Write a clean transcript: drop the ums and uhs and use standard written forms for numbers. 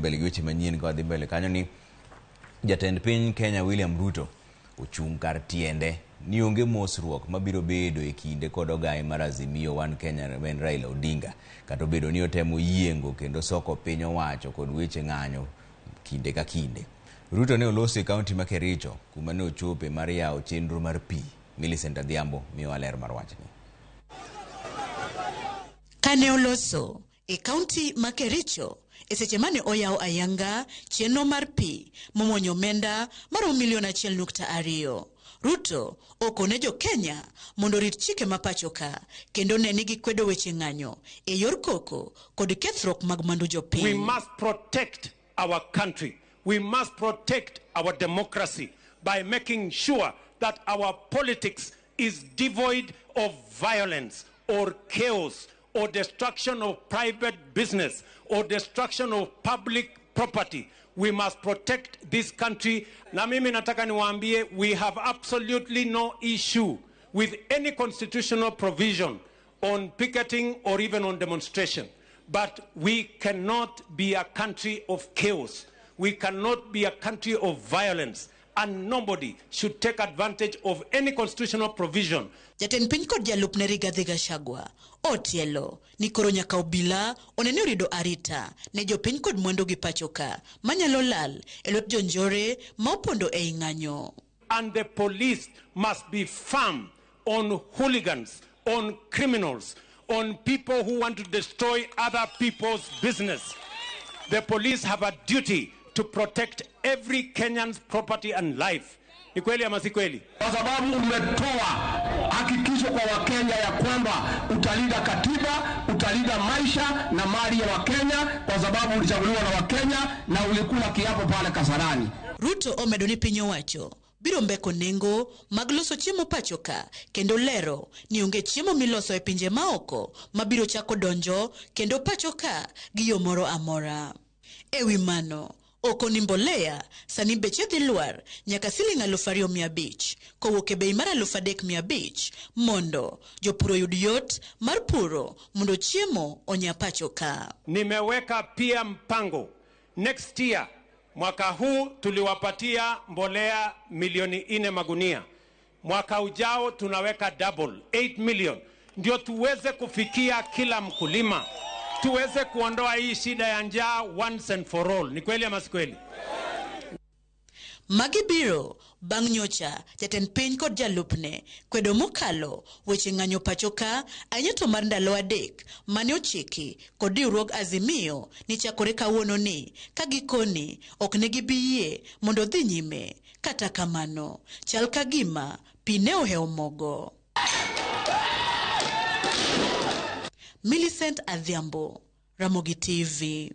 mbele gi weche manyien ka wadhi mbele kanyo ni jatend piny Kenya William Ruto ochung' kar tiende ni onge mosruok mabiro bedo e kinde kod ogaye mar Azimio One Kenya en Raila Odinga kata obedo ni otemo yiengo kendo soko piny owacho kod weche ng'anyo kinde ka kinde. Ruto ne oloso e kaunti ma Kericho kuma ne ochope mar yawo chenro mar pi. Millicent Adhiambo miyowa ler mar wachni. Kane oloso e kaunti ma Kericho e seche mane oyawo ayanga chenro mar pi momonyo omenda maromo milion 1.2. Ruto okone jo Kenya mondo orit chike ma pacho ka kendo ne ni gikwedo weche ng'anyo e yor koko kod kethruok mag mwandu jopiny. We must protect our country. We must protect our democracy by making sure that our politics is devoid of violence or chaos or destruction of private business or destruction of public property. We must protect this country. Na mimi nataka niwaambie, we have absolutely no issue with any constitutional provision on picketing or even on demonstration. But we cannot be a country of chaos. We cannot be a country of violence. And nobody should take advantage of any constitutional provision. Jatend piny kod jalupne Rigathi Gachagua otielo ni koro nyaka obila one ni orido arita ne jopiny kod mwandu gi pacho ka manyalo lal e lwet jonjore ma opondo ei ng'anyo. And the police must be firm on hooligans, on criminals, on people who want to destroy other people's business. The police have a duty to protect every Kenyan's property and life. Ni kweli ama si kweli? Kwa sababu umetoa hakikisho kwa Wakenya ya kwamba utalinda katiba, utalinda maisha na mali ya Wakenya, kwa sababu ulichaguliwa na Wakenya na ulikula kiapo pale Kasarani. Ruto omedo ni piny owacho biro mbeko nengo mag loso chiemo pacho ka kendo lero ni onge chiemo miloso e pinje maoko mabiro chako donjo kendo pacho ka gi yo moro amora. Ewi mano, okoni mbolea sani beche dhi lwar nyaka siling 2,500 kowuok e bei mar 3,500 mondo jopur oyud yot mar puro mondo chiemo onya pacho ka. Nimeweka pia mpango next year, mwaka huu tuliwapatia mbolea milioni 4 magunia, mwaka ujao tunaweka double 8 million, ndio tuweze kufikia kila mkulima, tuweze kuondoa hii shida ya njaa once and for all. Ni kweli ama si kweli? Magi biro bang' nyocha jatend piny kod jalupne kwedo mokalo weche ng'anyo pacho ka ahinya to mar ndalo 3 mane ochiki kod riwruog Azimio ni chakore kawuono ni ka gikoni ok ne gibi yie mondo dhi nyime. Kata kamano chal ka gima pi ne ohewo mogo. Millicent Adhiambo, Ramogi TV.